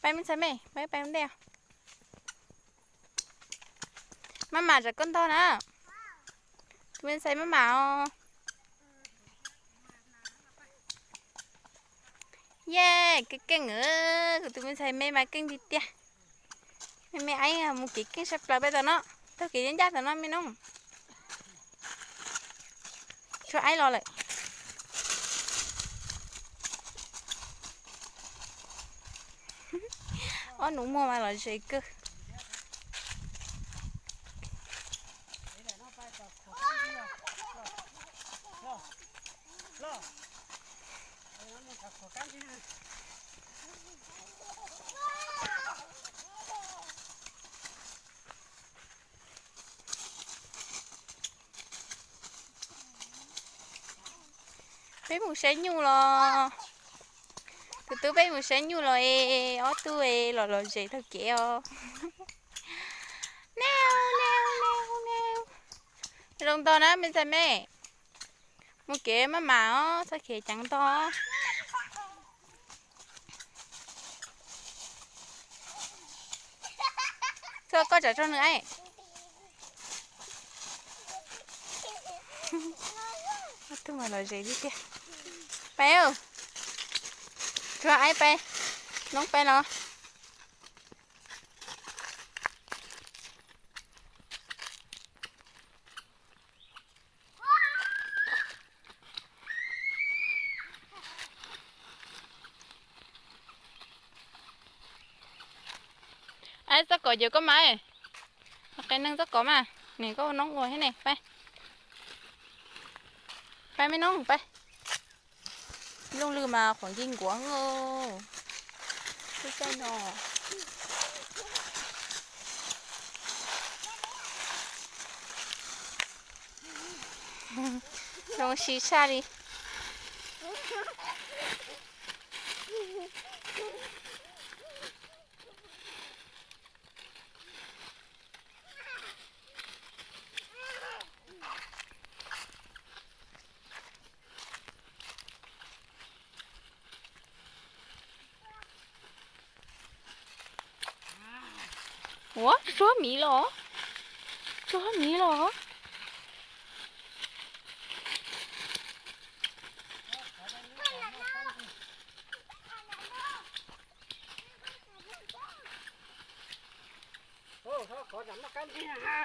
Peb me ntxhais me, peb peb ntej. Maj mam tsam koj ntog na. Tus me ntxhais maj mam os. Ye, keej keej, kuv tus me ntxhais me mas keej tiag tiag. Me me aib mus kev keej sab plaws peb tom no, taug kev ncaj ncaj tom no me noog. Tshuav aib los lawm. Ob nus muag mas lom zem kawg. Peb mus saib nyuj los. Tus tub peb mus saib nyuj los es ob tug es los lom zem taug kev os. Neu neu neu neu. Zoo ntog na me ntxhais me. Mus kev maj mam os, txhob kev ceev ntog. Txhob koj tsam rau nws aib. Ob tug mas lom zem tiag tiag. Peb, tshuav aib peb, noob peb los. Aib txoj kov cawv koj mas, qe neeg txoj kov mas, nim koj ua noob ua thiab ne, peb, peb me noob peb. Looj lwg mas qhuav nki nkuav. Lub caij no zoo si tshaj li. Ua, tsuag miv los, tsuag miv los. Qhov muaj qab ntsig na.